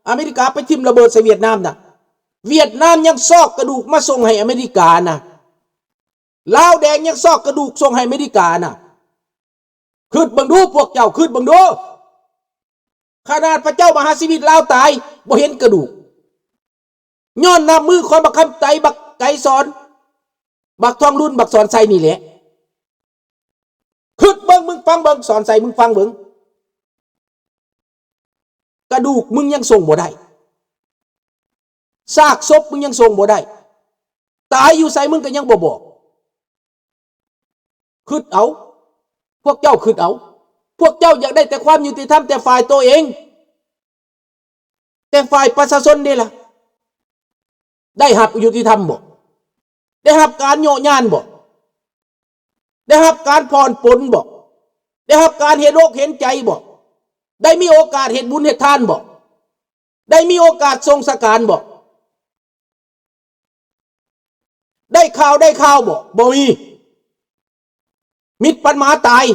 ອາເມລິກາໄປຖິ້ມລະເບີດໃສ່ຫວຽດນາມນະ ຫວຽດນາມຍັງຊອກກະດູກມາສົ່ງໃຫ້ອາເມລິການະ ລາວແດງຍັງຊອກກະດູກສົ່ງໃຫ້ອາເມລິການະ. ຄິດເບິ່ງດູ ພວກເຈົ້າຄິດເບິ່ງດູ ຂະໜາດພະເຈົ້າມະຫາຊີວິດລາວຕາຍ ບໍ່ເຫັນກະດູກ ຍ້ອນນ້ຳມືຂອງບັກຄຳໄຕ ບັກໄກສອນ ບັກທອງລຸນ ບັກສອນໄຊນີ້ແຫຼະ. ຄິດເບິ່ງ ມຶງຟັງເບິ່ງ ສອນໄຊ ມຶງຟັງເບິ່ງ ກະດູກມຶງຍັງສົ່ງບໍ່ໄດ້ ຊາກສົບມຶງຍັງສົ່ງບໍ່ໄດ້ ຕາຍຢູ່ໃສມຶງກໍຍັງບໍ່ບອກ. ຄິດເອົາ ພວກເຈົ້າຄິດເອົາ ພວກເຈົ້າຢາກໄດ້ແຕ່ຄວາມຍຸຕິທຳແຕ່ຝ່າຍໂຕເອງ ແຕ່ຝ່າຍປະຊາຊົນເດລະ ໄດ້ຮັບຍຸຕິທຳບໍ່? ໄດ້ຮັບການໂຍະຍານບໍ່? ໄດ້ຮັບການຜ່ອນປົນບໍ່? ໄດ້ຮັບການເຫັນອົກເຫັນໃຈບໍ່? ໄດ້ມີໂອກາດເຮັດບຸນເຮັດທານບໍ່? ໄດ້ມີໂອກາດສົ່ງສະການບໍ່? ໄດ້ຂ່າວໄດ້ຂ່າວບໍ່? ບໍ່ມີ. ມິດປັນໝາຕາຍ.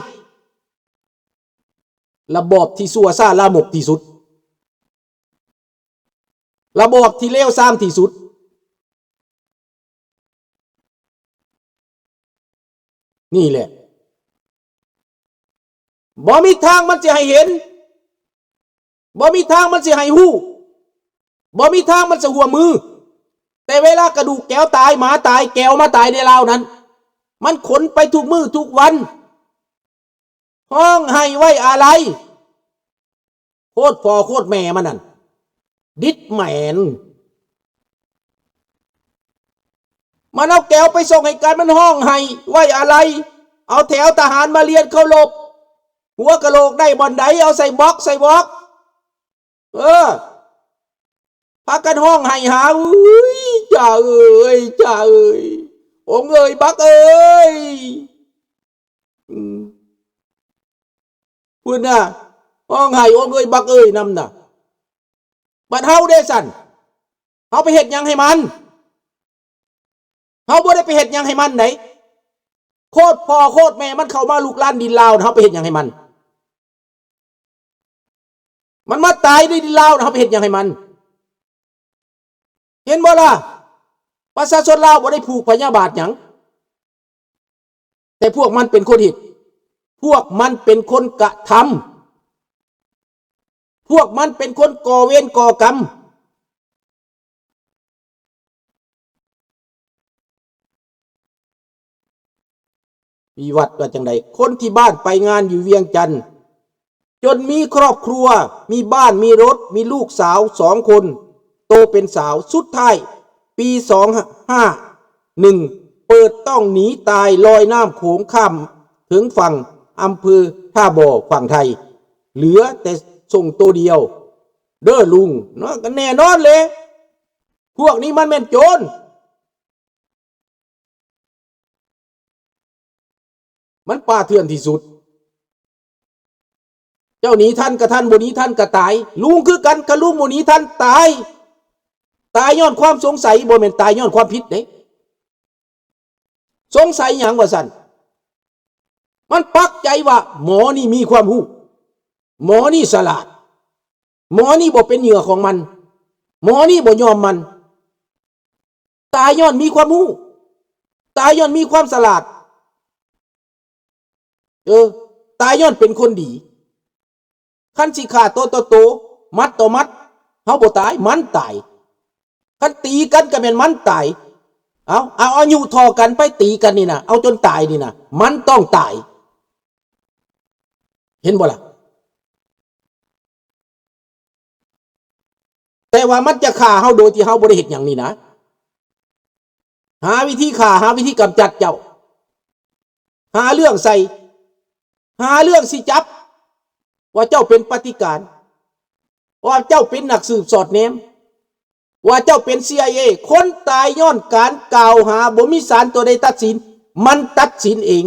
ລະບອບທີ່ຊົ່ວຊ້າລາມົກທີ່ສຸດ. ລະບອບທີ່ເລວຊາມທີ່ສຸດ. ນີ້ແຫຼະ. ບໍ່ມີທາງມັນຊິໃຫ້ເຫັນ. ບໍ່ມີທາງມັນຊິໃຫ້ຮູ້. ບໍ່ມີທາງມັນຊິຮ່ວມມື. ແຕ່ເວລາກະດູກແກວຕາຍ, ໝາຕາຍ, ແກວມາຕາຍໃນລາວນັ້ນ, ມັນຂົນໄປທຸກມື້ທຸກວັນ. ຮ້ອງໄຫ້ໄວ້ອາໄລ ໂຄດພໍ່ໂຄດແມ່ມັນນັ້ນ ດິດແໝນ. ມັນເອົາແກວໄປສົ່ງໃຫ້ກັນ, ມັນຮ້ອງໄຫ້ໄວ້ອາໄລ, ເອົາແຖວທະຫານມາລຽນເຄົາລົບ, ຫົວກະໂຫຼກໄດ້ບ່ອນໃດ ເອົາໃສ່ບັອກໃສ່ບອກ. ເອີ ພາກັນຮ້ອງໄຫ້ຫາ, ເອີຍ ຈ້າເອີຍ ຈ້າເອີຍ, ອົງເອີຍ ບັກເອີຍ. ອືມ ພຸ້ນນະ ຮ້ອງໄຫ້ ອົງເອີຍ ບັກເອີຍນຳນະ. ບັດເຮົາເດຊັ້ນ ເຮົາໄປເຮັດຫຍັງໃຫ້ມັນ? ເຮົາບໍ່ໄດ້ໄປເຮັດຫຍັງໃຫ້ມັນໃດ. ໂຄດພໍ່ໂຄດແມ່ມັນເຂົ້າມາລຸກລານດິນລາວນະ, ເຮົາໄປເຮັດຫຍັງໃຫ້ມັນ? ມັນມາຕາຍໃນດິນລາວນະ, ເຮົາໄປເຮັດຫຍັງໃຫ້ມັນ? ເຫັນບໍ່ລະ? ປະຊາຊົນລາວບໍ່ໄດ້ຜູກພະຍາບາດຫຍັງ, ແຕ່ພວກມັນເປັນຄົນເຮັດ, ພວກມັນເປັນຄົນກະທຳ, ພວກມັນເປັນຄົນກໍ່ເວນກໍ່ກຳ. ວິວັດວ່າຈັ່ງໃດ? ຄົນທີ່ບ້ານໄປງານຢູ່ວຽງຈັນ ຈົນມີຄອບຄົວ, ມີບ້ານ, ມີລົດ, ມີລູກສາວສອງຄົນ, ໂຕເປັນສາວ. ສຸດທ້າຍ ປີສອງຫ້າໜຶ່ງ ເປີດຕ້ອງໜີຕາຍລອຍນ້ຳໂຂງຂ້າມເຖິງຝັ່ງອຳເພີທ່າບໍ່ຝັ່ງໄທ, ເຫຼືອແຕ່ຊົງໂຕດຽວເດີລຸງເນາະ. ກໍແນ່ນອນເລີຍ ພວກນີ້ມັນແມ່ນໂຈນ. ມັນປ່າເຖື່ອນທີ່ສຸດ. ເຈົ້າໜີທັນກໍທັນ, ບໍ່ໜີທັນກໍຕາຍ. ລຸງຄືກັນ, ຄັນລຸງບໍ່ໜີທັນ, ຕາຍ. ຕາຍຍ້ອນຄວາມສົງໄສ, ບໍ່ແມ່ນຕາຍຍ້ອນຄວາມຜິດເດ້. ສົງໄສຫຍັງວ່າຊັ້ນ? ມັນປັກໃຈວ່າໝໍນີ້ມີຄວາມຮູ້, ໝໍນີ້ສະຫຼາດ, ໝໍນີ້ບໍ່ເປັນເຫຍື່ອຂອງມັນ, ໝໍນີ້ບໍ່ຍອມມັນ. ຕາຍຍ້ອນມີຄວາມຮູ້, ຕາຍຍ້ອນມີຄວາມສະຫຼາດ. ເອີ ຕາຍຍ້ອນເປັນຄົນດີ. ຄັນຊິຂ້າໂຕຕໍ່ໂຕ, ໝັດຕໍ່ໝັດ, ເຮົາບໍ່ຕາຍ, ມັນຕາຍ. ຄັນຕີກັນກໍແມ່ນມັນຕາຍ. ເອົາ, ເອົາອາຍຸທໍ່ກັນໄປຕີກັນນີ້ນະ, ເອົາຈົນຕາຍນີ້ນະ, ມັນຕ້ອງຕາຍ. ເຫັນບໍ່ລະ? ແຕ່ວ່າມັນຈະຂ້າເຮົາໂດຍທີ່ເຮົາບໍ່ໄດ້ເຮັດຫຍັງນີ້ນະ. ຫາວິທີຂ້າ, ຫາວິທີກຳຈັດເຈົ້າ. ຫາເລື່ອງໃສ່, ຫາເລື່ອງຊິຈັບ ວ່າເຈົ້າເປັນປະຕິການ, ວ່າເຈົ້າເປັນນັກສືບສອດແນມ, ວ່າເຈົ້າເປັນ ຊີໄອເອ. ຄົນຕາຍຍ້ອນການກ່າວຫາ, ບໍ່ມີສານຕົວໃດຕັດສິນ, ມັນຕັດສິນເອງ.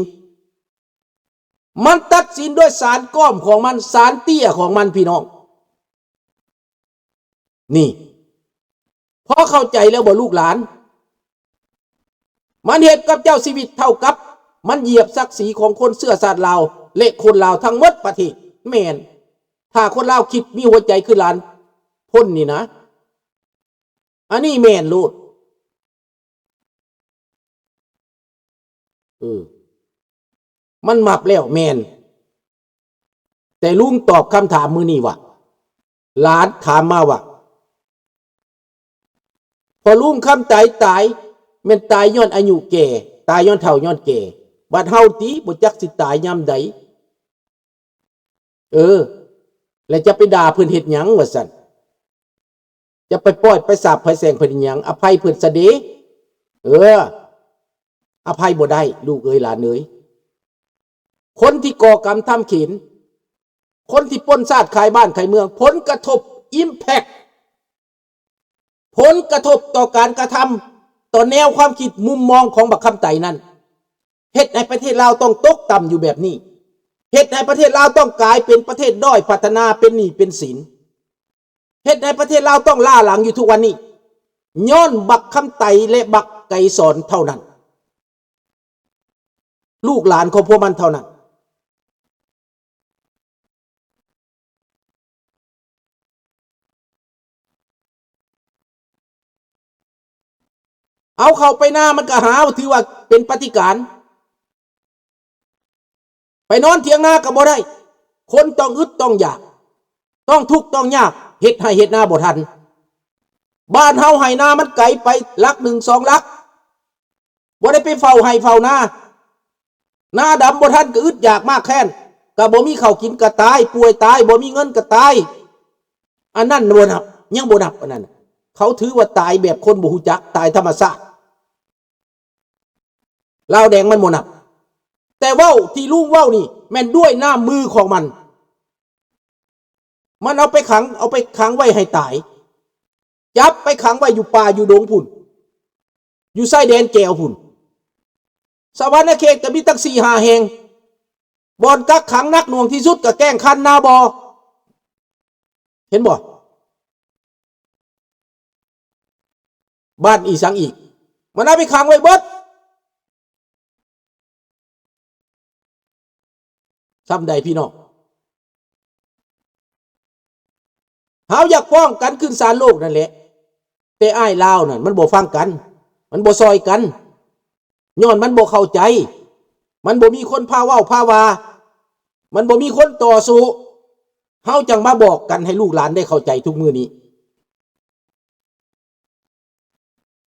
ມັນຕັດສິນດ້ວຍສານກ້ອມຂອງມັນ, ສານເຕ້ຍຂອງມັນ, ພີ່ນ້ອງ. ນີ້ ພໍເຂົ້າໃຈແລ້ວບໍ່ລູກຫຼານ? ມັນເຮັດກັບເຈົ້າຊີວິດເທົ່າກັບມັນຢຽບສັກສີຂອງຄົນເຊື້ອຊາດລາວ ແລະ ຄົນລາວທັງໝົດປະເທດ. ແມ່ນ, ຖ້າຄົນລາວຄິດມີຫົວໃຈຄືຫຼານ ພົ້ນນີ້ນະ ອັນນີ້ແມ່ນໂລດ. ເອີ ມັນມັບແລ້ວແມ່ນ. ແຕ່ລຸງຕອບຄຳຖາມມື້ນີ້ວ່າ ຫຼານຖາມມາວ່າ ພໍ່ລຸງຄຳໄຕຕາຍ ແມ່ນຕາຍຍ້ອນອາຍຸແກ່ ຕາຍຍ້ອນເຖົ້າຍ້ອນແກ່ ບາດເຮົາຕິ ບໍ່ຈັກຊິຕາຍຍາມໃດ. ເອີ ແລ້ວຈະໄປດ່າເພິ່ນເຮັດຫຍັງວ່າຊັ້ນ? ຈະໄປປ້ອຍໄປສາບໄພແສງເພິ່ນຫຍັງ? ອະໄພເພິ່ນຊະເດ. ເອີ ອະໄພບໍ່ໄດ້ ລູກເອີຍ ຫຼານເອີຍ. ຄົນທີ່ກໍ່ກຳທຳຂິນ ຄົນທີ່ປຸ້ນຊາດຂາຍບ້ານຂາຍເມືອງ ຜົນກະທົບ impact ຜົນກະທົບຕໍ່ການກະທຳ ຕໍ່ແນວຄວາມຄິດມຸມມອງຂອງບັກຄຳໄຕນັ້ນ ເຮັດໃຫ້ປະເທດລາວຕ້ອງຕົກຕ່ຳຢູ່ແບບນີ້, ເຮັດໃຫ້ປະເທດລາວຕ້ອງກາຍເປັນປະເທດດ້ອຍພັດທະນາ ເປັນໜີ້ເປັນສິນ, ເຮັດໃຫ້ປະເທດລາວຕ້ອງລ້າຫຼັງຢູ່ທຸກວັນນີ້ ຍ້ອນບັກຄຳໄຕ ແລະ ບັກໄກສອນເທົ່ານັ້ນ. ລູກຫຼານຂອງພວກມັນເທົ່ານັ້ນ. ເອົາເຂົ້າໄປນາມັນກໍຫາ ຖືວ່າເປັນປະຕິການ. ໄປນອນຖຽງນາກໍບໍ່ໄດ້. ຄົນຕ້ອງອຶດຕ້ອງຢາກ, ຕ້ອງທຸກຕ້ອງຍາກ, ເຮັດໄຮ່ເຮັດນາບໍ່ທັນ. ບ້ານເຮົາໄຮ່ນາມັນໄກໄປຫຼັກໜຶ່ງສອງຫຼັກ. ບໍ່ໄດ້ໄປເຝົ້າໄຮ່ເຝົ້ານາ. ນາດຳບໍ່ທັນກໍອຶດຢາກມາກແຄ້ນ, ກໍບໍ່ມີເຂົ້າກິນກໍຕາຍ, ປ່ວຍຕາຍ, ບໍ່ມີເງິນກໍຕາຍ. ອັນນັ້ນບໍ່ນັບ, ຍັງບໍ່ນັບອັນນັ້ນ. ເຂົາຖືວ່າຕາຍແບບຄົນບໍ່ຮູ້ຈັກ, ຕາຍທຳມະຊາດ. ລາວແດງມັນບໍ່ນັບ. ແຕ່ເວົ້າທີ່ລຸງເວົ້ານີ້ແມ່ນດ້ວຍນ້ຳມືຂອງມັນ. ມັນເອົາໄປຂັງ, ເອົາໄປຂັງໄວ້ໃຫ້ຕາຍ. ຈັບໄປຂັງໄວ້ຢູ່ປ່າຢູ່ດົງພຸ້ນ, ຢູ່ຊາຍແດນແກວພຸ້ນ. ສະຫວັນນະເຂດກໍມີຕັ້ງສີ່ຫ້າແຫ່ງ, ບ່ອນກັກຂັງໜັກໜ່ວງທີ່ສຸດກໍແກ້ງຄັນນາບໍ່. ເຫັນບໍ່? ບ້ານອີ່ສັງອີກ, ມັນເອົາໄປຂັງໄວ້ເບິດ. ສ່ຳໃດພີ່ນ້ອງ? ເຮົາຢາກຟ້ອງກັນຂຶ້ນສານໂລກນັ້ນແຫຼະ, ແຕ່ອ້າຍລາວນັ້ນມັນບໍ່ຟັງກັນ, ມັນບໍ່ຊ່ອຍກັນ, ຍ້ອນມັນບໍ່ເຂົ້າໃຈ, ມັນບໍ່ມີຄົນພາເວົ້າພາວ່າ, ມັນບໍ່ມີຄົນຕໍ່ສູ້. ເຮົາຈັ່ງມາບອກກັນໃຫ້ລູກຫຼານໄດ້ເຂົ້າໃຈທຸກມື້ນີ້.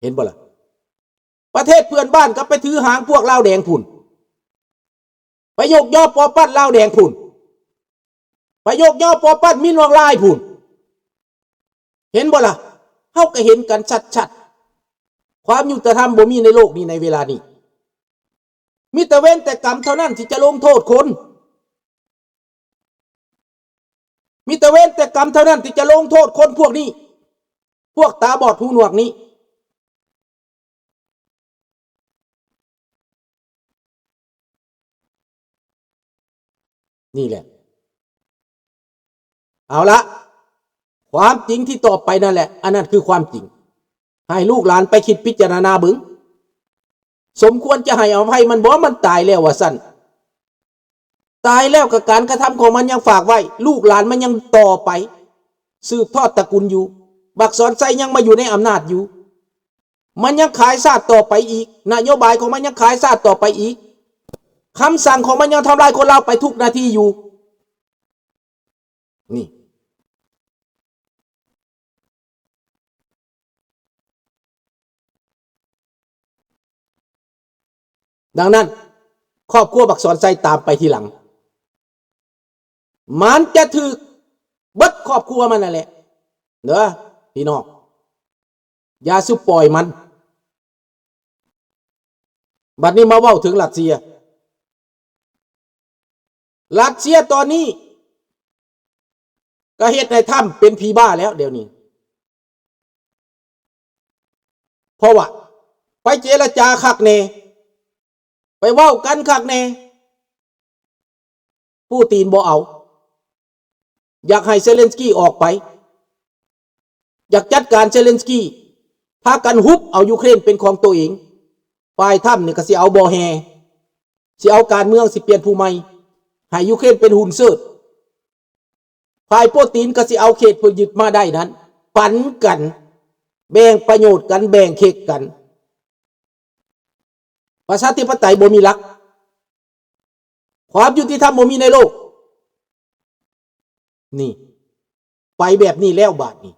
ເຫັນບໍ່ລະ? ປະເທດເພື່ອນບ້ານກໍໄປຖືຫາງພວກລາວແດງພຸ້ນ, ໄປຍົກຍໍປໍປັດລາວແດງພຸ້ນ, ໄປຍົກຍໍປໍປັດມິນອອນລາຍພຸ້ນ. ເຫັນບໍ່ລະ? ເຮົາກໍເຫັນກັນຊັດໆ. ຄວາມຍຸຕິທຳບໍ່ມີໃນໂລກນີ້ໃນເວລານີ້. ມີແຕ່ເວນແຕ່ກຳເທົ່ານັ້ນທີ່ຈະລົງໂທດຄົນ. ມີແຕ່ເວນແຕ່ກຳເທົ່ານັ້ນທີ່ຈະລົງໂທດຄົນພວກນີ້, ພວກຕາບອດຫູໜວກນີ້. ນີ້ແຫຼະ. ເອົາລະ, ຄວາມຈິງທີ່ຕອບໄປນັ້ນແຫຼະ, ອັນນັ້ນຄືຄວາມຈິງ. ໃຫ້ລູກຫຼານໄປຄິດພິຈາລະນາເບິ່ງ. ສົມຄວນຈະໃຫ້ອະໄພມັນບໍ່? ມັນຕາຍແລ້ວວ່າຊັ້ນ. ຕາຍແລ້ວກໍການກະທຳຂອງມັນຍັງຝາກໄວ້, ລູກຫຼານມັນຍັງຕໍ່ໄປ, ສືບທອດຕະກຸນຢູ່. ບັກສອນໄຊຍັງມາຢູ່ໃນອຳນາດຢູ່. ມັນຍັງຂາຍຊາດຕໍ່ໄປອີກ, ນະໂຍບາຍຂອງມັນຍັງຂາຍຊາດຕໍ່ໄປອີກ, ຄຳສັ່ງຂອງມັນຍັງທຳລາຍຄົນລາວໄປທຸກນາທີຢູ່. ນີ້. ດັ່ງນັ້ນ, ຄອບຄົວບັກສອນໄຊຕາມໄປທີຫຼັງ. ມັນຈະຖືກເບິດຄອບຄົວມັນນັ້ນແຫຼະ ເດີພີ່ນ້ອງ. ຢ່າສູ່ປ່ອຍມັນ. ບັດນີ້ມາເວົ້າເຖິງຣັດເຊຍ. ຣັດເຊຍຕອນນີ້ກໍເຮັດໃຫ້ທຳເປັນຜີບ້າແລ້ວດຽວນີ້. ເພາະວ່າໄປເຈລະຈາຄັກແນ່, ໄປເວົ້າກັນຄັກແນ່, ປູຕີນບໍ່ເອົາ, ຢາກໃຫ້ເຊເລັນສກີອອກໄປ, ຢາກຈັດການເຊເລັນສກີ, ພາກັນຮຸບເອົາຢູເຄຣນເປັນຂອງໂຕເອງ. ຝ່າຍທຳນີ້ກໍຊິເອົາບໍ່ແຮ່, ຊິເອົາການເມືອງ, ຊິປ່ຽນຜູ້ໃໝ່, ໃຫ້ຢູເຄຣນເປັນຫຸ່ນເສີດ. ຝ່າຍໂປຕີນກໍຊິເອົາເຂດເພິ່ນຍຶດມາໄດ້ນັ້ນ, ປັນກັນ ແບ່ງປະໂຫຍດກັນ ແບ່ງເຄັກກັນ. ປະຊາທິປະໄຕບໍ່ມີຫຼັກ, ຄວາມຍຸຕິທຳບໍ່ມີໃນໂລກ. ນີ້ ໄປແບບນີ້ແລ້ວບາດນີ້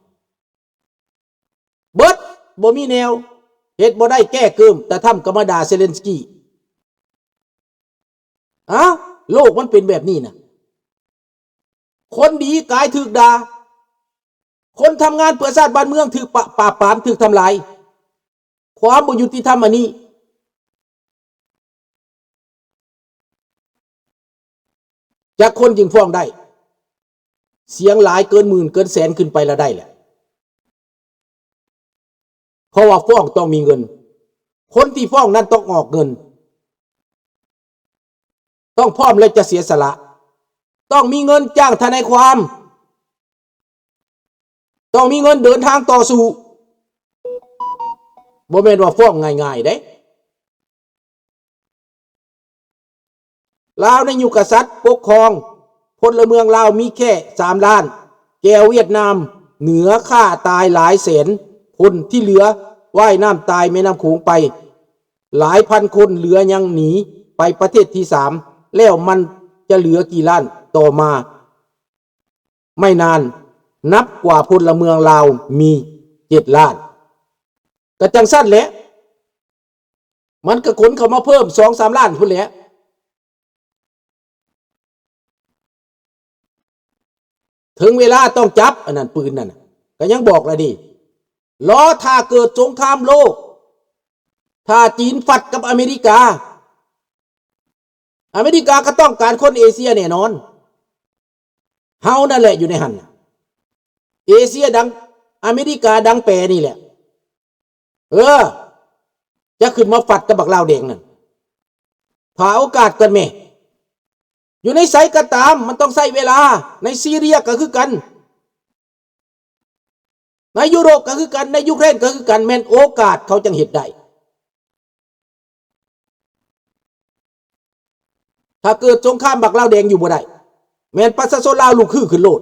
ເບິດ ບໍ່ມີແນວ ເຮັດບໍ່ໄດ້ ແກ້ເກີມ ຕາທຳກະມາດ່າເຊເລັນສກີ. ອ້າວ ໂລກມັນເປັນແບບນີ້ນະ. ຄົນດີກາຍຖືກດ່າ, ຄົນທຳງານເພື່ອຊາດບ້ານເມືອງຖືກປະ ປາບປາມ ຖືກທຳລາຍ. ຄວາມບໍ່ຍຸຕິທຳອັນນີ້ ຈັກຄົນຈຶ່ງຟ້ອງໄດ້? ສຽງຫຼາຍເກີນໝື່ນເກີນແສນຂຶ້ນໄປລະໄດ້ແຫຼະ. ເພາະວ່າຟ້ອງຕ້ອງມີເງິນ, ຄົນທີ່ຟ້ອງນັ້ນຕ້ອງອອກເງິນ, ຕ້ອງພ້ອມແລະຈະເສຍສະຫຼະ, ຕ້ອງມີເງິນຈ້າງທະນາຍຄວາມ, ຕ້ອງມີເງິນເດີນທາງຕໍ່ສູ້. ບໍ່ແມ່ນວ່າຟ້ອງງ່າຍໆເດ້. ລາວໃນຍຸກກະສັດປົກຄອງ, ພົນລະເມືອງລາວມີແຄ່ສາມລ້ານ, ແກ່ຫວຽດນາມເໜືອຂ້າຕາຍຫຼາຍແສນຄົນ, ທີ່ເຫຼືອວ່າຍນ້ຳຕາຍແມ່ນ້ຳໂຂງໄປຫຼາຍພັນຄົນ, ເຫຼືອຍັງໜີໄປປະເທດທີສາມ, ແລ້ວມັນຈະເຫຼືອກີ່ລ້ານ? ຕໍ່ມາ ໄມ່ນານ ນັບກວ່າພົນລະເມືອງລາວມີເຈັດລ້ານ. ກະຈັ່ງຊັ້ນແຫຼະ, ມັນກະຂົນເຂົ້າມາເພີ່ມສອງສາມລ້ານພຸ້ນແຫຼະ. ເຖິງເວລາຕ້ອງຈັບ ອັນນັ້ນ ປືນນັ້ນນະ, ກະຍັງບອກລະເດ. ລໍຖ້າເກີດສົງຄາມໂລກ, ຖ້າຈີນຟັດກັບອາເມລິກາ, ອາເມລິກາກໍຕ້ອງການຄົນເອເຊຍແນ່ນອນ. ເຮົານັ້ນແຫຼະຢູ່ໃນຫັ້ນ. ເອເຊຍດັງ, ອາເມລິກາດັງແປນີ້ແຫຼະ. ເອີ, ຈະຂຶ້ນມາຟັດກັບບັກລາວແດງນັ້ນ. ຖ້າໂອກາດກ່ອນແມ້. ຢູ່ໃນໃສກໍຕາມ, ມັນຕ້ອງໃຊ້ເວລາ. ໃນຊີເຣຍກໍຄືກັນ. ໃນຢູໂຣບກໍຄືກັນ, ໃນຢູເຄຣນກໍຄືກັນ, ແມ່ນໂອກາດເຂົາຈັ່ງເຮັດໄດ້. ຖ້າເກີດສົງຄາມ ບັກລາວແດງຢູ່ບໍ່ໄດ້, ແມ່ນປະຊາຊົນລາວລຸກຮືຂຶ້ນໂລດ.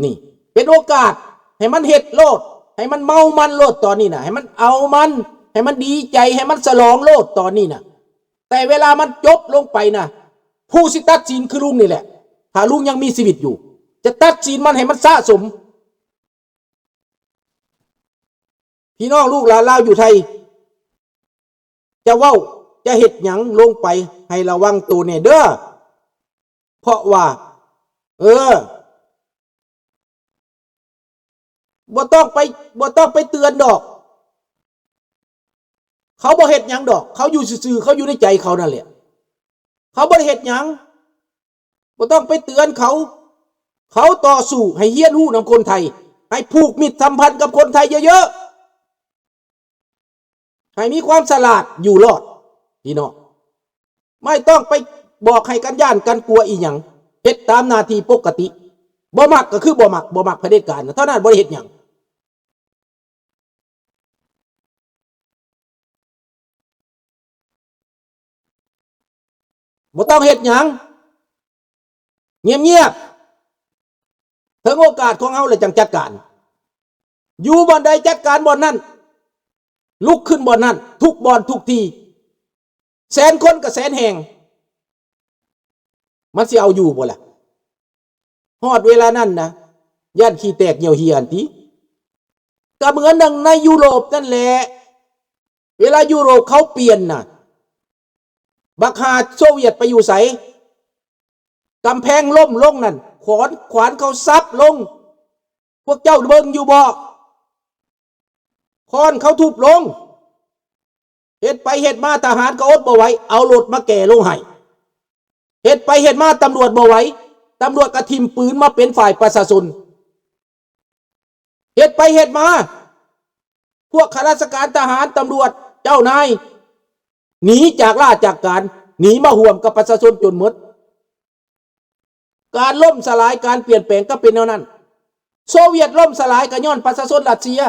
ນີ້ເປັນໂອກາດ, ໃຫ້ມັນເຮັດໂລດ, ໃຫ້ມັນເມົາມັນໂລດຕອນນີ້ນະ, ໃຫ້ມັນເອົາມັນ, ໃຫ້ມັນດີໃຈ, ໃຫ້ມັນສະຫຼອງໂລດຕອນນີ້ນະ. ແຕ່ເວລາມັນຈົບລົງໄປນະ, ຜູ້ຊິຕັດສິນຄືລຸງນີ້ແຫຼະ. ຖ້າລຸງຍັງມີຊີວິດຢູ່, ຈະຕັດສິນມັນໃຫ້ມັນສະສົມ. ພີ່ນ້ອງລູກຫຼານລາວຢູ່ໄທ, ຈະເວົ້າ, ຈະເຮັດຫຍັງລົງໄປ, ໃຫ້ລະວັງໂຕແດ່ເດີ້. ເພາະວ່າ, ເອີ, ບໍ່ຕ້ອງໄປ, ບໍ່ຕ້ອງໄປເຕືອນດອກ. ເຂົາບໍ່ເຮັດຫຍັງດອກ, ເຂົາຢູ່ຊື່ໆ, ເຂົາຢູ່ໃນໃຈເຂົານັ້ນແຫຼະ. ເຂົາບໍ່ໄດ້ເຮັດຫຍັງ, ບໍ່ຕ້ອງໄປເຕືອນເຂົາ. ເຂົາຕໍ່ສູ້ໃຫ້ຮຽນຮູ້ນຳຄົນໄທ, ໃຫ້ຜູກມິດສຳພັນກັບຄົນໄທເຍີະໆ. ໃຫ້ມີຄວາມສະຫຼາດຢູ່ລອດ ພີ່ນ້ອງ. ບໍ່ຕ້ອງໄປບອກໃຫ້ກັນຢ້ານກັນກົວອີ່ຫຍັງ, ເຮັດຕາມໜ້າທີ່ປົກກະຕິ. ບໍ່ມັກກໍຄືບໍ່ມັກ, ບໍ່ມັກຜະເດັດການເທົ່ານັ້ນ, ບໍ່ໄດ້ເຮັດຫຍັງ. ບໍ່ຕ້ອງເຮັດຫຍັງ, ງຽບໆ. ເຖິງໂອກາດຂອງເຮົາແລ້ວຈັ່ງຈັດການ. ຢູ່ບ່ອນໃດຈັດການບ່ອນນັ້ນ, ລຸກຂຶ້ນບ່ອນນັ້ນ, ທຸກບ່ອນທຸກທີ່. ແສນຄົນກໍແສນແຮງ, ມັນຊິເອົາຢູ່ບໍ່ລະ? ຮອດເວລານັ້ນນະ, ຢ້ານຂີ້ແຕກຍ່ຽວເຫ່ຽຫັ້ນຕິ. ກໍເໝືອນດັ່ງໃນຢູໂຣບນັ້ນແຫຼະ, ເວລາຢູໂຣບເຂົາປ່ຽນນະ, ບັກຫາໂຊວຽດໄປຢູ່ໃສ? ກຳແພງລົ້ມລົງນັ້ນ, ຂອນ, ຂວານເຂົາສັບລົງ, ພວກເຈົ້າເບິ່ງຢູ່ບໍ່? ຄ້ອນເຂົາທຸບລົງ. ເຮັດໄປເຮັດມາ ທະຫານກໍອົດບໍ່ໄຫວ, ເອົາລົດມາແກ່ລົງໃຫ້. ເຮັດໄປເຮັດມາ ຕຳຫຼວດບໍ່ໄຫວ, ຕຳຫຼວດກໍຖິ້ມປືນມາເປັນຝ່າຍປະຊາຊົນ. ເຮັດໄປເຮັດມາ ພວກຂ້າລາຊະການ, ທະຫານ, ຕຳຫຼວດ, ເຈົ້ານາຍ ໜີຈາກລາຊະການ, ໜີມາຮ່ວມກັບປະຊາຊົນຈົນໝົດ. ການລົ້ມສະຫຼາຍ, ການປ່ຽນແປງກໍເປັນແນວນັ້ນ. ໂຊວຽດລົ້ມສະຫຼາຍກໍຍ້ອນປະຊາຊົນຣັດເຊຍ.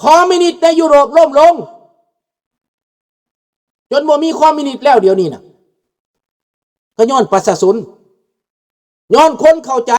ຄອມມິວນິດໃນຢູໂຣບລົ້ມລົງ ຈົນບໍ່ມີຄອມມິວນິດແລ້ວດຽວນີ້ນະ, ກໍຍ້ອນປະຊາຊົນ, ຍ້ອນຄົນເຂົ້າໃຈ,